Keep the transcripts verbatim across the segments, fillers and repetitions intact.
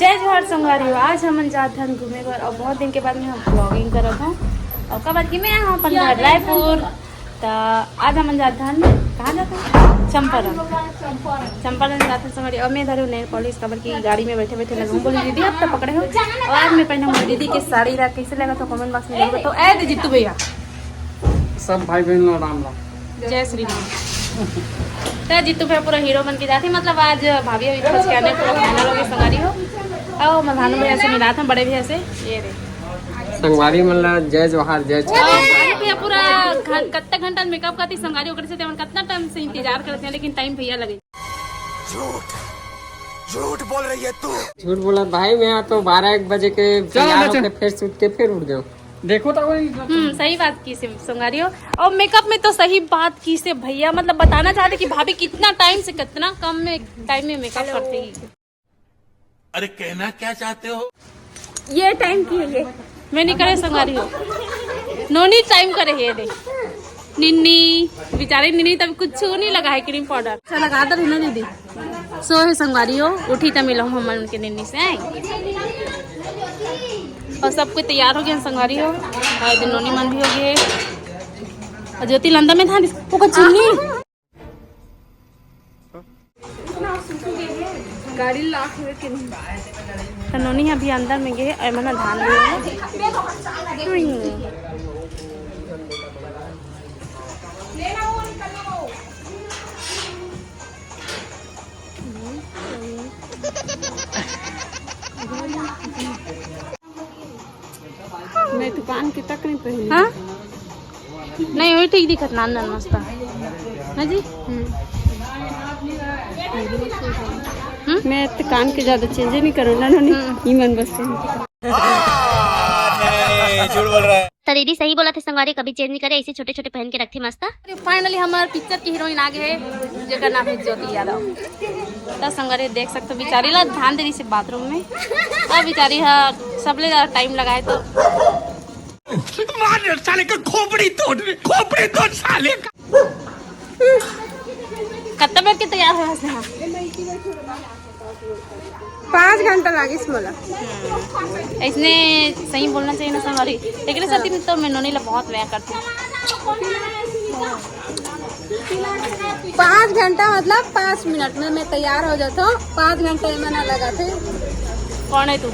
जय जोहार संगवारी हो, आज हमन जात हन घूमे बर और बहुत दिन के बाद मैं हम vlogging करत हूँ। और काबर कि मैं यहाँ अपन घर रायपुर, त आज हमन जात हन, कहाँ जात हन? चंपारण। चंपारण जात हन संगवारी। और मैं धरे nail polish, काबर कि गाड़ी में बैठे बैठे मैं बोली दीदी अब तो पकड़े हो। और आज मैं पहने हूँ दीदी के साड़ी ला, कैसे लगा तो comment box में जरूर बताओ। ए दे जीतू भैया, सब भाई बहन ला राम राम। जय श्री राम। तो जीतू भैया पूरा हीरो बन के जाते, मतलब आज भाभी अभी पहुंच के आने पूरा final हो गए संगवारी हो। और मैं भानु भैया से मिला था, बड़े भैया से। ये रे संगवारी मन ला जय जोहार, जय छत्तीसगढ़। भानु भैया पूरा घं-, कत्ता घंटा मेकअप करती संगवारी, ओकरे से तेमन कतना टाइम से इंतजार करते हैं, लेकिन टाइम भैया लगे। झूठ, झूठ बोल रही है तू। झूठ बोला भाई, मैं यहाँ तो बारह एक बजे के चलो, तैयार होके फिर सूत के फिर उठ जाऊँ। देखो तो वही। हम्म, सही बात की से संगवारी हो। और मेकअप में तो सही बात की से भैया, मतलब बताना चाहते कि भाभी कितना टाइम से, कितना कम में टाइम में मेकअप करती है। अरे कहना क्या चाहते हो? ये टाइम की है ये। मैं नहीं करे संगवारी हो। नोनी टाइम करे है दे। निन्नी, बेचारे निन्नी तब कुछ नहीं लगा है cream powder। अच्छा लगा दे ना दीदी। सो है संगवारी हो, उठी त मिलो हम उनके निन्नी से। और सब कोई तैयार हो गया संगवारी हो। और दिन नोनी मन भी हो गए। और ज्योति लंदन में था, ओकर चुन्नी। गाड़ी lock हुए के नहीं। त नोनी अभी अंदर में गए, ए, मना धान लिए। मैं दुकान के तक नहीं पहनी। हाँ? नहीं, वही ठीक दिखत नान नान मस्त। ना जी? हम्म। हम्म? मैं तो कान के ज्यादा चेंज नहीं करो ना, नोनी। हम्म। ई मन बस पहन के। नहीं, झूठ बोल रहा है। तो दीदी सही बोला थे संगवारी, कभी चेंज नहीं करे, ऐसे छोटे छोटे पहन के रखते मस्त। Finally हमार पिक्चर की हीरोइन आ गए है, जेकर नाम है ज्योति यादव। तो संगवारी देख सकते हो, बेचारी ला धान दे रही से बाथरूम में। अब बेचारी हा सबले ज्यादा टाइम लगाए तो मार साले का खोपड़ी तोड़, खोपड़ी तोड़ साले का। कत्ता बेर के तैयार हो हस? पाँच घंटा लागिस मोला। इसने सही बोलना चाहिए ना संगवारी, लेकिन सती में तो मैं नोनी ला बहुत मया करती हूँ। पाँच घंटा मतलब पाँच मिनट में मैं तैयार हो जाता हूँ। पाँच घंटा में ना लगा थे। कौन है तू?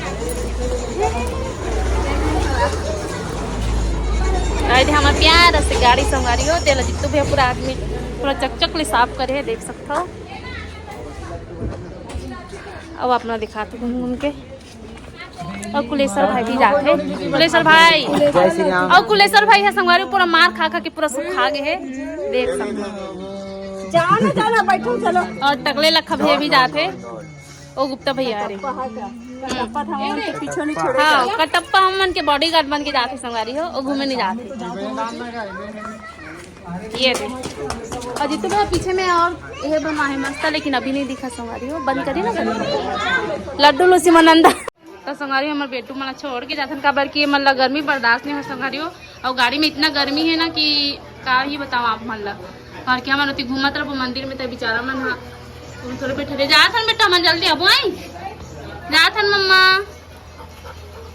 अरे हमार प्यार से गाड़ी संगवारी हो, तेला जितू भी पूरा आदमी पूरा चकचक ले साफ करे है, देख सकते हो। अब अपना दिखाते घूम घूम के। और कुलेश्वर भाई भी जाते हैं। कुलेश्वर भाई। जय श्री राम। और कुलेश्वर भाई है संगवारी पूरा मार खा खा के पूरा सुखा गए है, देख सकते हो। जाओ ना, जाओ ना, बैठो, चलो। और टकले लखा भैया भी जाते हैं। ओ गुप्ता भैया, अरे। कटप्पा था, उनके पीछे नहीं छोड़े। हाँ, कटप्पा हमन के bodyguard बन के जाते संगवारी हो, ओ घूमे नहीं जाते। ये दे। और जितने भी पीछे में और ये बना है मस्त, लेकिन अभी नहीं दिखा संगवारी हो, बंद करिए ना, बंद करिए। लड्डू लूसी मनंदा। तो संगवारी हो, हमर बेटू मन छोड़ के जाथन, काबर कि ये मन ला गर्मी बर्दाश्त नहीं हो संगवारी हो। और गाड़ी में इतना गर्मी है ना कि का ही बताओ आप मन ला। और क्या मन होती घूमत रहो मंदिर में, तो बेचारा मन हा तुम थोड़े बैठे रहे। जाथन बेटा, मन जल्दी आबो, आई जाथन मम्मा,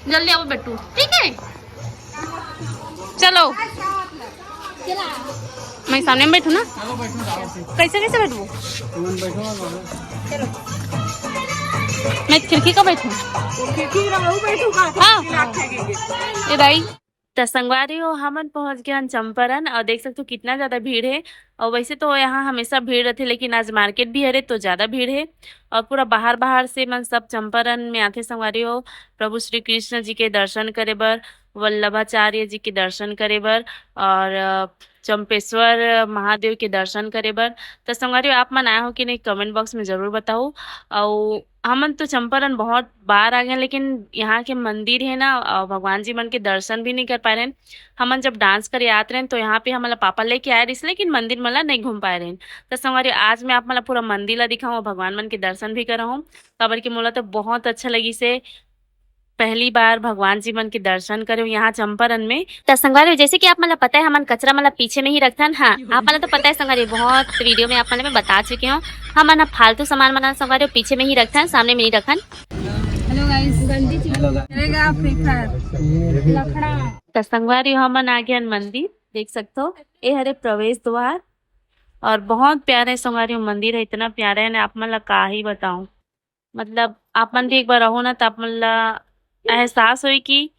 जल्दी आबो बेटू, ठीक है? चलो, मैं सामने में बैठू ना, कैसे कैसे बैठू? मैं खिड़की का बैठू। हाँ, ये दाई। त संगवारी हो, हमन पहुंच गए हन चंपारण और देख सकते हो कितना ज्यादा भीड़ है। और वैसे तो यहाँ हमेशा भीड़ रहती, लेकिन आज मार्केट भी हरे तो ज्यादा भीड़ है। और पूरा बाहर बाहर से मन सब चंपारण में आथे संगवारी हो, प्रभु श्री कृष्ण जी के दर्शन करे बर, वल्लभाचार्य जी के दर्शन करे बर और अ, चंपेश्वर महादेव के दर्शन करे बर। त संगवारी हो, आप मन आए हो कि नहीं, कमेंट बॉक्स में जरूर बताओ। और हमन तो चंपारण बहुत बार आ गए, लेकिन यहाँ के मंदिर है ना, अ, भगवान जी मन के दर्शन भी नहीं कर पाए रहे। हमन जब डांस करे आत रहे तो यहाँ पे हमन ला पापा लेके आए रहिस, लेकिन मंदिर मन ला नहीं घूम पाए रहे। तो संगवारी, आज मैं आप मन ला पूरा मंदिर ला दिखाऊँ, भगवान मन के दर्शन भी कराऊँ, काबर कि मोला तो बहुत अच्छा लगिस हे। पहली बार भगवान जी मन के दर्शन करे यहाँ चंपारण में। त संगवारी, जैसे कि आप मन ला पता है, हमन कचरा मन ला पीछे में ही रखथन। हाँ, आप मन ला तो पता है संगवारी, बहुत वीडियो में आप मन ला मैं बता चुके हूँ, हमन ह फालतू सामान मन ला संगवारी पीछे में ही रखथन, सामने में नहीं रखथन। हेलो गाइस, गंदी चीज। हेलो गाइस। खेलेगा फ्री फायर। लखड़ा। त संगवारी, हमन आ गए मंदिर, देख सकते हो, ये हरे प्रवेश द्वार। और बहुत प्यारे संगवारी हो मंदिर है, इतना प्यारा है ना, आप मन ला का ही बताऊं। मतलब आप मन भी एक बार रहो ना, तो आप मन ला एहसास होई कि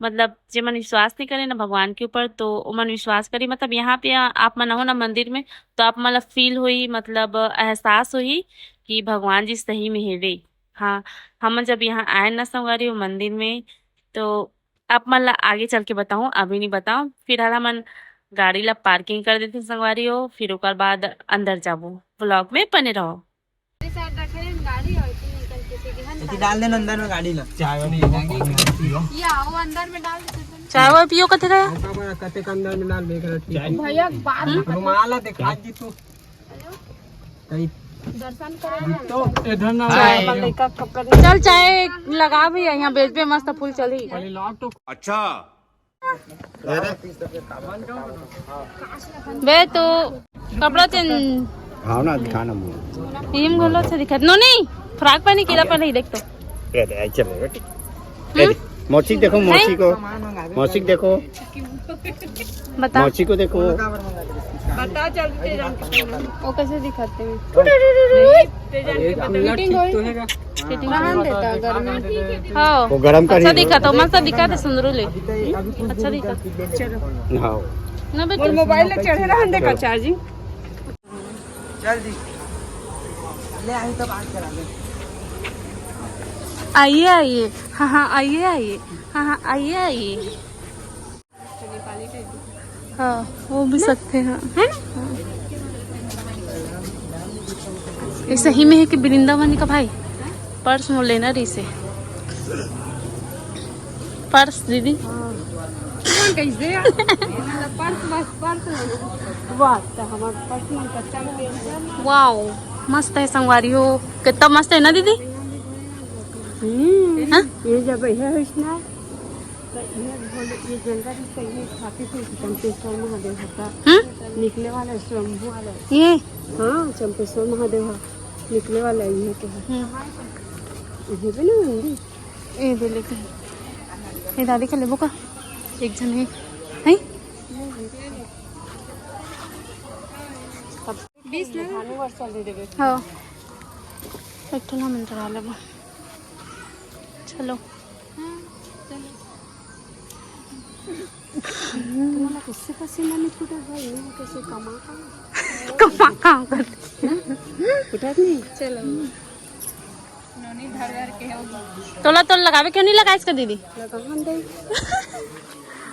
मतलब जे मन विश्वास नहीं करे ना भगवान के ऊपर, तो ओमन विश्वास करी। मतलब यहाँ पे आ-, आप मन हो ना मंदिर में, तो आप मन ला फील होई, मतलब एहसास होई कि भगवान जी सही में हेवे। हाँ, हमन जब यहाँ आए ना संगवारी हो मंदिर में, तो आप मन ला आगे चल के बताऊँ, अभी नहीं बताऊँ। फिलहाल हमन गाड़ी ला पार्किंग कर देते संगवारी हो, फिर ओकर बाद अंदर जाबो। ब्लॉग में बने रहो। गाड़ी और फिर निकल के सीधे हम एती डाल देना अंदर में गाड़ी ला। चाय वाय पियो। ये आओ अंदर में डाल देते हैं। चाय वाय पियो कथे का? ओका बड़ा कते के अंदर में डाल देख रहा थी। भैया बात रुमाल ला दिखा दी तू। कहीं दर्शन करो। तो इधर ना हाय। लड़का कपड़ा चल चाय लगा भी है, यहाँ बेचबे मस्त फूल चली। पहले लॉक तो अच्छा। बे तू कपड़ा चेंज हाँ ना, दिखाना मुझे। टीम घोलो से दिखा। नोनी, फ्रॉक पहनी केला पहले ही देख तो। ये दे, आई चलो बेटी। हम्म? ये दे, मौसी देखो, मौसी नहीं। को, मौसी देखो, बता। मौसी को देखो। बता जल्दी तेजान के पहले। वो कैसे दिखाते हैं? तेजान के पहले। फिटिंग होई? फिटिंग रहन देता गर्मी। हाँ। वो गरम कर अच्छा ही दो। दिखा तो, मस्त दिखा दे सुंदरू ले। अच्छा दिखा। हाँ। ना बेटा। मोर मोबाइल ले चढ़े रहन दे का चार्जिंग। जल्दी ले आई तो बात करा दे। आइए, आइए। हाँ, हाँ, आइए, आइए। हाँ, हाँ, आइए, आइए। हाँ, वो भी सकते हैं। है ना? हाँ। ये सही में है कि वृंदावन का भाई? पर्स मोर लेना रही से। पर्स दीदी। हाँ। कैसे यार? पर्स, बस पर्स। वाह, तो हमार पर्स मन का चल के। वाओ, मस्त है संगवारी हो। कितना मस्त है ना दीदी? हम्म, हाँ? ये जब है इसमें तो ये बोले, ये जंगल ही सही है, खाती थी चंपेश्वर महादेव होता। हम्म? निकले वाला है, शंभू वाला है। ये? हाँ, चंपेश्वर महादेव है, निकले वाला है, ये तो है। हम्म। ये भी ना मंदिर। ए, दे लेके। ए, दादी का लेबो का? एक जन है। हैं? बीस ना? हाँ। एक ठो ला मंदिर आ लेबो। चलो। हाँ, चलो। तुम्हारा किससे पसीना नहीं फूटा भाई? ये कैसे कमा का? कमा काम करते। फूटा नहीं? चलो। नोनी धर धर के होगी। तोला, तोला लगावे क्यों नहीं लगाइस का दीदी? लगा हम दे।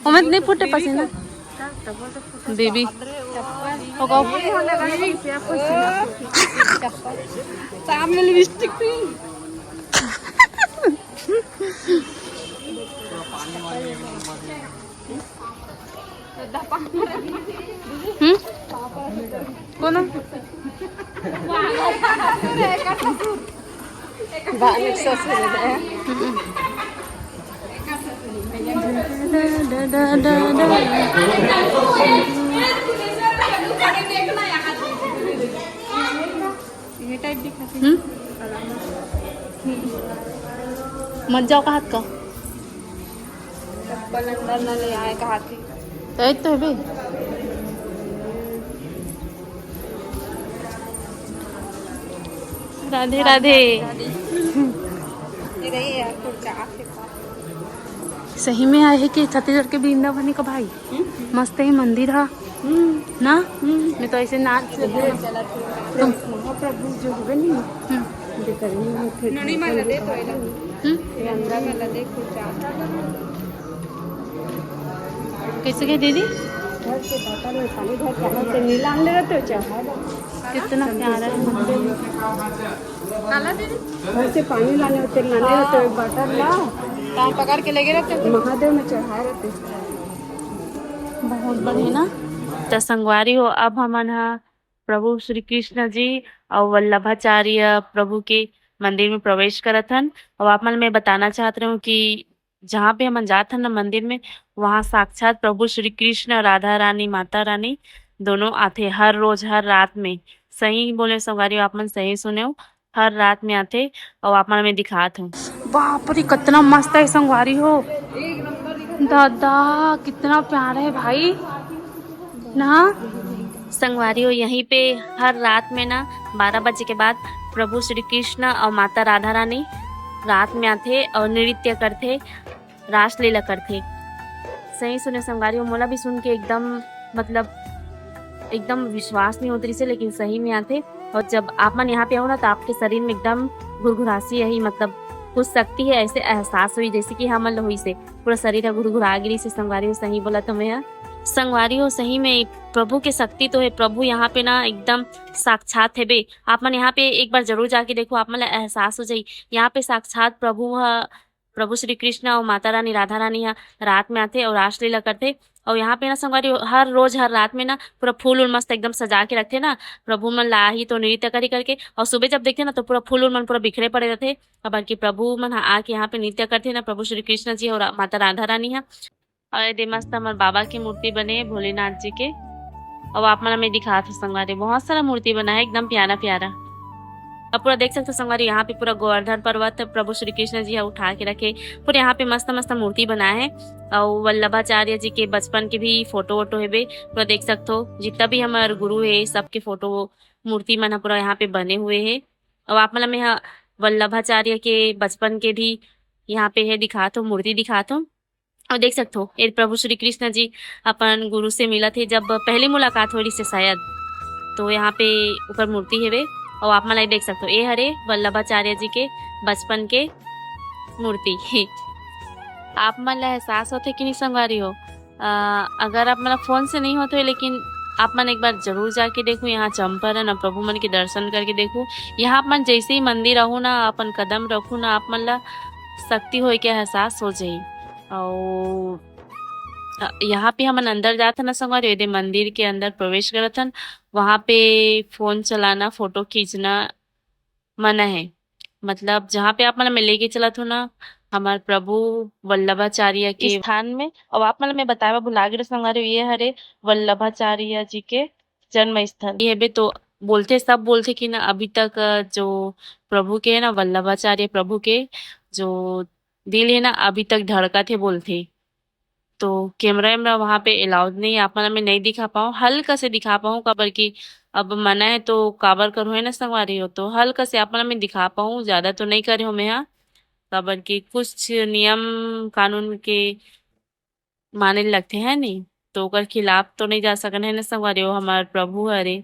ओमे नहीं फूटे पसीना। का तब तो फूटा। दीदी। ओको। सामने लिपस्टिक थी। हम्म? कौन है? हम्म। ये टाइप दिखाती हम्म? हम्म। मत जाओ का हाथ का। चप्पल अंदर न ले आए का हाथ ही। तो एक तो है बे। राधे राधे। ये रही है कुर्ता आपके पास। सही में आए है कि छत्तीसगढ़ के वृंदावन का भाई। हम्म। मस्त है मंदिर हा। हम्म। ना? हम्म। मैं तो ऐसे नाच तुम महाप्रभु जो होवे नहीं, हम्म। जो करनी में फिर नोनी माला दे तो एला। हम्म। ये अंदर में लगे कुछ आता। कैसे गए दीदी? घर से बाटल में पानी भर के आना से नीला आन ले रहते हो क्या? कितना प्यारा है मंदिर। काला दीदी? घर से पानी लाने होते, लाने होते, एक बाटल ला। तो हम पकड़ के लेके रहते हो? महादेव में चढ़ाए रहते। बहुत बढ़िया ना। त संगवारी हो, अब हमन ह प्रभु श्री कृष्ण जी और वल्लभाचार्य प्रभु के मंदिर में प्रवेश करत हन। और आप मन मैं बताना चाहत रहूं कि जहाँ पे हमन जात हन ना मंदिर में, वहाँ साक्षात प्रभु श्री कृष्ण, राधा रानी, माता रानी दोनों आथे हर रोज, हर रात में। सही बोले संगवारी, आप मन सही सुने हो, हर रात में आथे। और आप मन मैं दिखात हूँ, बाप रे, कितना मस्त है संगवारी हो। दादा, कितना प्यारा है भाई ना। संगवारी हो, यहीं पे हर रात में ना बारह बजे के बाद प्रभु श्री कृष्ण और माता राधा रानी रात में आथे और नृत्य करथे, रासलीला करथे। सही सुने संगवारी हो, मोला भी सुन के एकदम, मतलब, एकदम विश्वास नहीं होत रहिसे, लेकिन सही में आथे। और जब आप मन यहाँ पे आओ ना, तो आपके शरीर में एकदम घुरघुरासी यही, मतलब, कुछ शक्ति है, ऐसे एहसास हुई जैसे कि हमन ल होइसे पूरा शरीर ह घुरघुरा गिरिसे संगवारी हो। सही बोला तो मैं ह। संगवारी हो, सही में प्रभु के शक्ति तो है। प्रभु यहाँ पे ना एकदम साक्षात है बे। आप मन यहाँ पे एक बार जरूर जाके देखो, आप मन ला एहसास हो जाई। यहाँ पे साक्षात प्रभु ह, प्रभु श्री कृष्ण और माता रानी राधा रानी ह रात में आथे और रासलीला करथे। और यहाँ पे ना संगवारी हो, हर रोज हर रात में ना पूरा फूल उल मस्त एकदम सजा के रखथे ना, प्रभु मन ला आही तो नृत्य करी करके। और सुबह जब देखथे ना, तो पूरा फूल उल मन पूरा बिखरे पड़े रहथे, काबर कि प्रभु मन ह आके यहाँ पे नृत्य करथे ना, प्रभु श्री कृष्ण जी और रा-, माता राधा रानी ह। और एदे मस्त हमर बाबा के मूर्ति बने हे भोलेनाथ जी के। अब आप मन ला मैं दिखात हूँ संगवारी, बहुत सारा मूर्ति बना है, एकदम प्यारा प्यारा। अब पूरा देख सकते हो संगवारी, यहाँ पे पूरा गोवर्धन पर्वत प्रभु श्री कृष्ण जी ह उठा के रखे। पूरा यहाँ पे मस्त मस्त मूर्ति बना है। और वल्लभाचार्य जी के बचपन के भी फोटो वोटो हेबे, पूरा देख सकते हो। जितना भी हमारे गुरु है, सबके फोटो, मूर्ति मन ह पूरा यहाँ पे बने हुए है। और आप मन ला मैं ह वल्लभाचार्य के बचपन के भी यहाँ पे है, दिखात हो, मूर्ति दिखात हो। और देख सकते हो, ये प्रभु श्री कृष्ण जी अपन गुरु से मिलत हे, जब पहली मुलाकात हो रही से शायद, तो यहाँ पे ऊपर मूर्ति हेवे। और आप मन ला देख सकते हो, ये हरे वल्लभाचार्य जी के बचपन के मूर्ति। आप मन ला एहसास होथे कि नहीं संगवारी हो? अ, अगर आप मन ला फोन से नहीं होत होही, लेकिन आप मन एक बार जरूर जाके देखो, यहाँ चंपारण प्रभु मन के दर्शन करके देखो। यहाँ आप मन जैसे ही मंदिर आहू ना, अपन कदम रखू ना, आप मन ला शक्ति होए के एहसास हो जाही। और, अ, यहाँ पे हमन अंदर जात हन ना संगवारी, एदे मंदिर के अंदर प्रवेश करत हन, वहाँ पे फोन चलाना, फोटो खींचना मना है। मतलब, जहाँ पे आप मन ला मैं लेके चलत हूँ ना, हमार प्रभु वल्लभाचार्य के स्थान में। अब आप मन ला मैं बताए बर भुला गे संगवारी, ये हरे वल्लभाचार्य जी के जन्म स्थल। ये हबे तो बोलथे, सब बोलथे कि ना, अभी तक, अ, जो प्रभु के है ना, वल्लभाचार्य प्रभु के जो दिल है ना, अभी तक धड़कत है बोलथे। तो कैमरा वैमरा वहाँ पे अलाउड नहीं है, आप मन ला मैं नहीं दिखा पाऊँ, हल्का से दिखा पाऊँ, काबर कि अब मना है तो काबर करूँ, है ना संगवारी हो, तो हल्का से आप मन ला मैं दिखा पाऊँ, ज्यादा तो नहीं करे हूँ मैं, हाँ, काबर कि कुछ नियम कानून के माने लगथे, है नी, तो ओकर खिलाफ तो नहीं जा सकन, है ना संगवारी हो, हमार प्रभु हरे।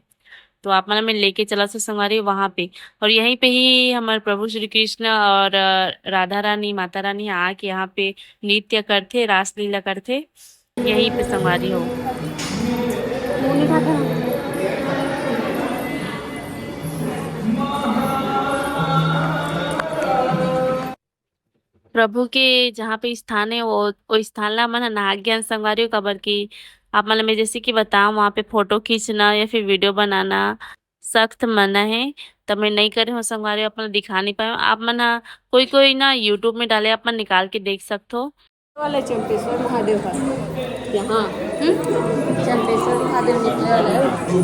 तो आप मन ला मैं लेके चलत हूँ संगवारी वहाँ पे। और यहीं पे ही हमारे प्रभु श्री कृष्ण और, अ, राधा रानी, माता रानी आके यहाँ पे नृत्य करथे, रासलीला करथे, यहीं पे संगवारी हो। प्रभु के जहाँ पे स्थान है, वो, वो स्थान ला हमन ह नहा ज्ञान संगवारी हो, काबर कि आप मन ला मैं जैसे कि बताऊँ, वहाँ पे फोटो खींचना या फिर वीडियो बनाना सख्त मना है, त मैं नहीं करे हूँ संगवारी हो, आप मन ला दिखा नहीं पाए हूँ। आप मन ह कोई कोई ना YouTube में डाले, आप मन निकाल के देख सकते हो। वाला चंपेश्वर महादेव का यहाँ, हम्म? चंपेश्वर महादेव निकले वाला है।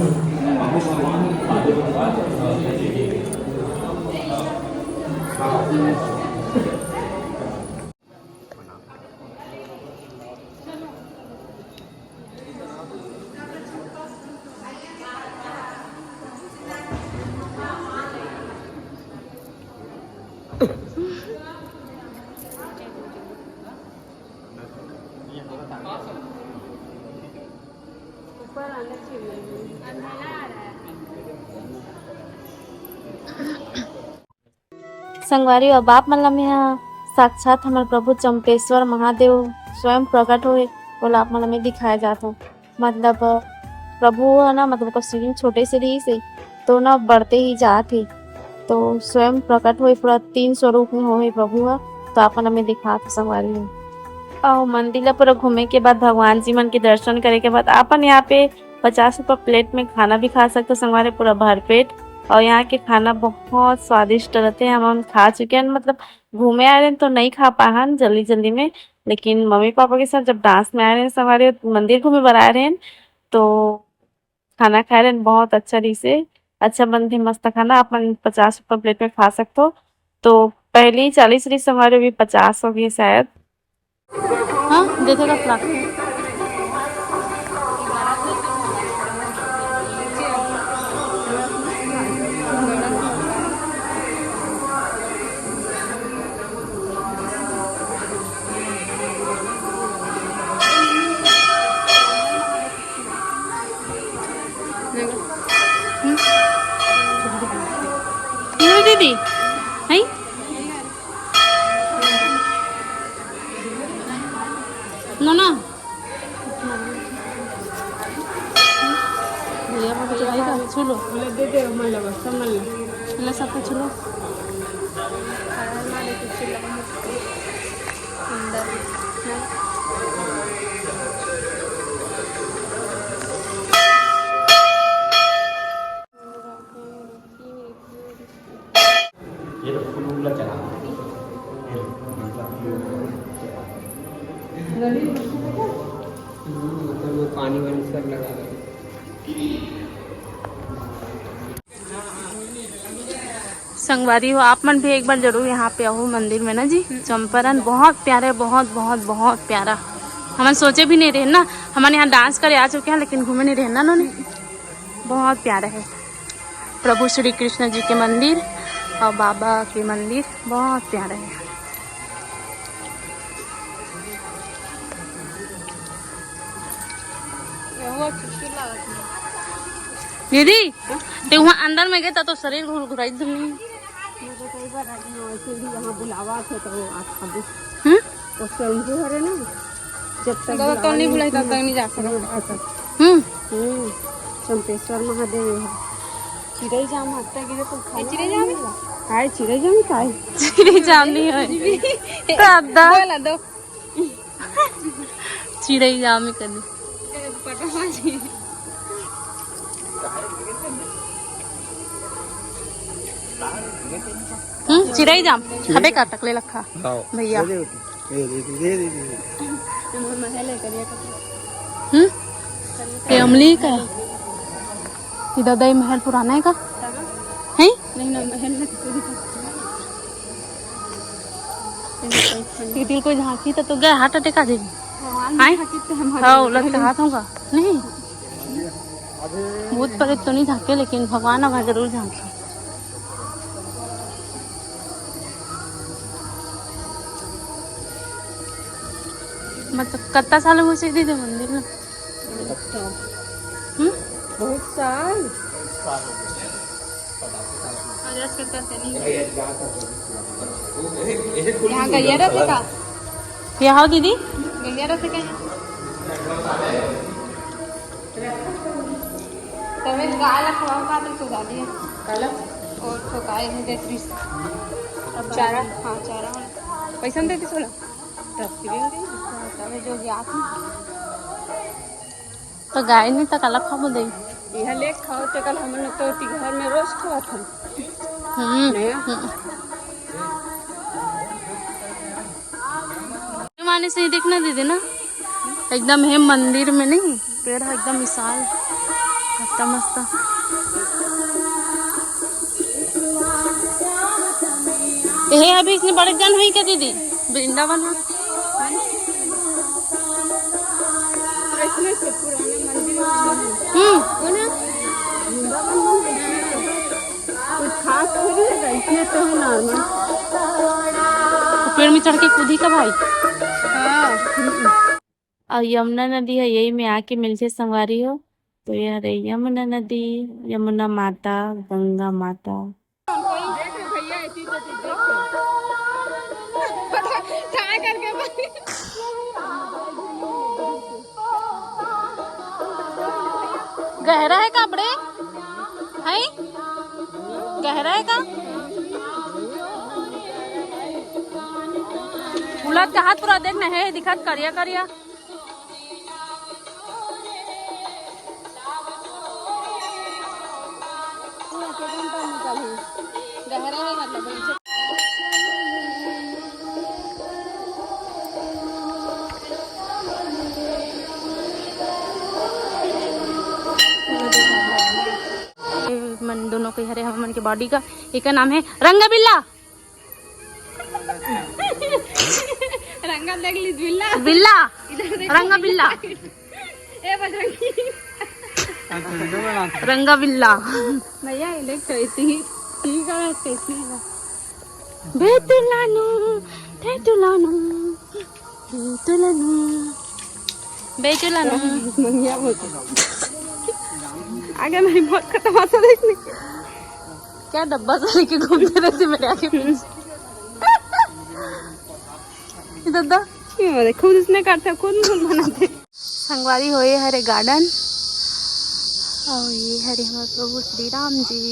संगवारी हो, अब आप मन ला मेंहा साक्षात हमर प्रभु चंपेश्वर महादेव स्वयं प्रकट होए, ओला आप मन ला मैं दिखाए जात हूँ। मतलब, प्रभु ह ना, मतलब, ओकर शिवलिंग छोटे से रहिस हे, तो ना बढ़ते ही जात हे, तो स्वयं प्रकट होए, पूरा तीन स्वरूप में होए प्रभु ह। तो आप मन ला मैं दिखात हूँ संगवारी हो। अउ मंदिर ला पूरा घूमे के बाद, भगवान जी मन के दर्शन करे के बाद, आप मन यहाँ पे पचास रुपया प्लेट में खाना भी खा सकते हो संगवारी, पूरा भरपेट। और यहाँ के खाना बहुत स्वादिष्ट रहते हैं, हम, हम खा चुके हैं, मतलब, घूमे आए रहे तो नहीं खा पाए हन जल्दी जल्दी में, लेकिन मम्मी पापा के साथ जब डांस में आए रहे संगवारी, मंदिर घूमे बर आए रहे, तो खाना खाए रहे, बहुत अच्छा रहिसे। अच्छा बनथे मस्त खाना, अपन पचास रुपया प्लेट में खा सकथो। तो पहली चालीस रिस हमारे, अभी पचास हो गए शायद। हाँ, देखेगा फ्लाक। हम्म? ये दीदी, है? ना, ना। भैया को तो भाई का छू लो। बोले, "दे दे, मल्ला, बस, मल्ला।" मल्ला, सबको छू लो। अंदर। ये तो फुल उल्ला चला। हम्म, मतलब वो पानी वानी सब लगा दे। संगवारी हो, आप मन भी एक बार जरूर यहाँ पे आओ मंदिर में ना जी। चंपारण बहुत प्यारे, बहुत, बहुत, बहुत प्यारा। हमन सोचे भी नहीं रहे ना, हमन यहाँ डांस करे आ चुके हैं, लेकिन घूमे नहीं रहे ना नोनी। बहुत प्यारा है प्रभु श्री कृष्ण जी के मंदिर और बाबा के मंदिर, बहुत प्यारा है। दीदी, ते वहाँ अंदर में गए तो शरीर घुरघुराई दुनी। मैं तो कई बार आई हूँ, ऐसे भी यहाँ बुलावा थे तो वो आप खाबो। हम्म? वो स्वयंभू हरे ना, जब तक जब तक बुलावा नहीं नहीं बुलाई, तब तक नहीं जा सकते। हम्म। हम्म, चंपेश्वर महादेव है। चिरई जाम हत्ता गिरे तो खाना चिरई जाम? नहीं मिला। काय चिरई जाम काय? चिरई जाम नहीं है। तो अद्दा। बोला दो। चिरई जाम ही कर दे। हम्म, चिरई जाम। हबे का टकले लखा। हाँ। भैया। दे दे बेटी। दे दे, दे दे, दे दे। हम्म? ये अमली का है? ये दादा, ये महल पुराना है का? है? नहीं ना, महल में तो पूरी ये दिल कोई झांकी तो, तो गए हार्ट अटैक आ जाएगी। भगवान आए? झांकी तो हम हाँ, हार्ट उलट अटैक कहा था का? नहीं। भूत प्रेत तो नहीं झांके, लेकिन भगवान अगर जरूर झांके। मतलब, कत्ता साल में से दे दे मंदिर में? हम्म? बहुत साल। यहाँ गैया रहते का? यहाँ हो दीदी। गैया रहते का यहाँ? तबे गाय ला खवाओ का तो सुधा दिया। काला? और तो गाय में देख रही। अब चारा? हाँ, चारा वाला। पैसा नहीं देती सोला? तब फिर भी तबे जो गया था। तो गाय नहीं तो काला खाबो दे। यह ले खाओ तो कल हम लोग तो ओती घर में रोज खावा था। हम्म। नया? हम्म। माने से ही देखना दीदी ना, एकदम है मंदिर में नहीं, पेड़ है एकदम विशाल, मस्त मस्त। ये अभी इसने बड़े जन हुई क्या दीदी, वृंदावन में? इसमें से पुराने मंदिर में हम्म। हो ना? वृंदावन में कुछ खास थोड़ी है, इसमें तो है नॉर्मल। पेड़ में चढ़ के कूदी का भाई। हाँ। अउ यमुना नदी ह यही में आके मिलथे संगवारी हो। तो ये हरे यमुना नदी, यमुना माता, गंगा माता। गहरा है का बड़े? है? गहरा है का? उलट का हाथ पूरा देखना है, दिखत करिया करिया। गहरा है मतलब। मन दोनों के हरे हमन के बॉडी का, एकर नाम है रंगबिल्ला। रंगा देख ली, बिल्ला। बिल्ला। इधर देख। रंगा बिल्ला। ए बजरंगी। रंगा बिल्ला। भैया, ये देख कैसी। ठीक है, कैसी है? बेतुलानू, बेतुलानू, बेतुलानू, बेतुलानू। मंगिया बोलते। आगे मेरी मौत का तमाशा देखने। क्या डब्बा सा लेके घूमते रहते मेरे आगे पीछे। ये दादा, ये वाले खुद उसने काटते, खुद बनाते। संगवारी हो, ये हरे गार्डन, और ये हरे हमारे प्रभु श्री राम जी।